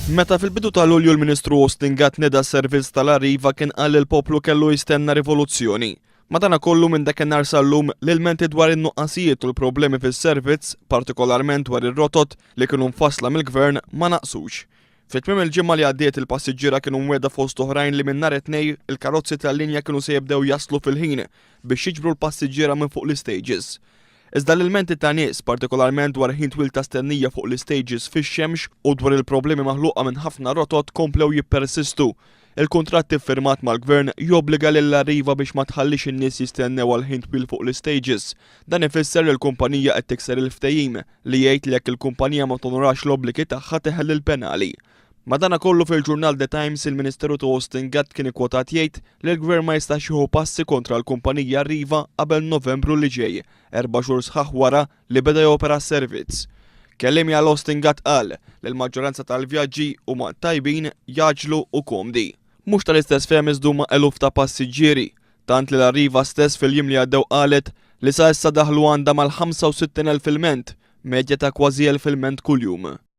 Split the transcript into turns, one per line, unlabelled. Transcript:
Meta fil-bidu ta' Lulju l-Ministru Austin Gatt neda s-servizz tal-Arriva kien qal li l-poplu kellu jistenna rivoluzzjoni. Madanakollu minn dakinhar sal-lum l-ilmenti dwar in-nuqqasijiet u l-problemi fis-servizz, partikolarment dwar ir-rotot li kienu mfassla mill-Gvern, ma naqsux. Fi tmiem il-ġimgħa li għaddiet il-passiġġiera kienu mwiegħda fost oħrajn li minn nhar it-Tnejn il-karozzi tal-linja kienu se jibdew jaslu fil-ħin biex jiġbru l-passiġġiera minn fuq l-istages. Iżda l-ilmenti ta' nies, partikolarment dwar ħin twil ta' stennija fuq l-istages fix-xemx u dwar il-problemi maħluqa minn ħafna rotot komplew jippersistu. Il-kuntratt iffirmat mal-Gvern jobbliga lil Arriva biex ma tħallix in-nies jistennew għal ħin twil fuq l-istages. Dan ifisser li l-kumpanija qed tikser il-ftehim li jgħid li jekk il-kumpanija ma tonorax l-obbligi tagħha teħel il-penali. Madanakollu fil-ġurnal The Times il-Ministeru ta' Austin Gatt kien ikkwotat jgħid li l-Gvern ma jistax jieħu passi kontra l-kumpanija Arriva qabel Novembru li ġej, 4 xhur sħaħ wara li beda jopera s-servizz. Kelliem għal Austin Gatt qal li l-maġġoranza tal-vjaġġi huma tajbin, jgħaġġlu u komdi. Mhux tal-istess fehma iżda huma eluf ta' passiġġieri, tant li l-Arriva stess fil-jiem li għaddew qalet li sa issa daħlu għandha mal-65,000 ilment, medja ta' kważi 1,000 ilment kuljum.